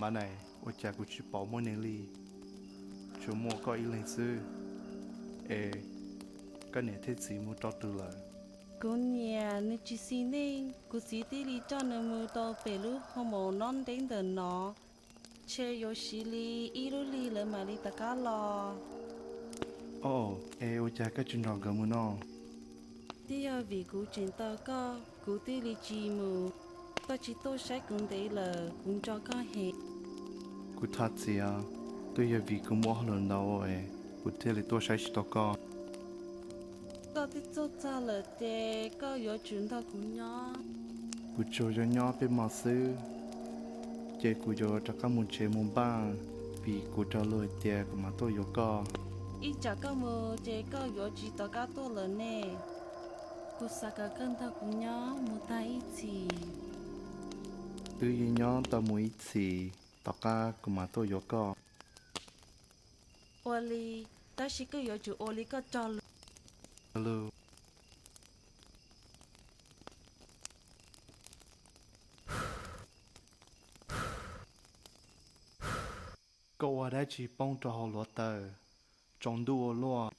Mab Nais, ua cas kuv tsis pom muaj neeg li, tsuas muaj koj ib leeg xwb. Es koj niam thiab txiv mus rau twg lawm? Kuv niam nws tsis xis neej, kuv txiv thiaj li coj nws mus rau pem lub hoo maum nyob ntev ntawm no. Ntshe yuav siv li ib lub hli lawv mam li rov qab los. Au, es ua cas koj tsis nrog nkawd mus no? Twb yog vim kuv tseem tos koj, kuv thiaj li tsis mus. Koj tsis tuaj saib kuv ntev lawm, kuv nco koj heev. Kuv thov txim, twb yog vim kuv muaj hauj lwm ntau es kuv thiaj li tuaj saib tsis tau koj. Koj twb tuaj txog lawm ces koj yuav tsum nrog kuv nyob. Kuv tsuas yuav nyob peb hmo xwb, ces kuv yuav rov qab mus tsev mus npaj, vim kuv raug luag hais tias kuv mam tuaj yuav koj. Ib tsam koj mus ces koj yuav tsis rov qab tuaj lawm ne. Kuv xav kom koj nrog kuv nyob mus tag ib txhis. Twb yeej nyob tau mus ib txhis, tom qab kuv mam tuaj yuav koj. Ua li, tab sis koj yuav tsum ua li koj cog lus. Koj ua dab tsi poob rau hauv hluav taws? Tsaus ntuj ua luaj.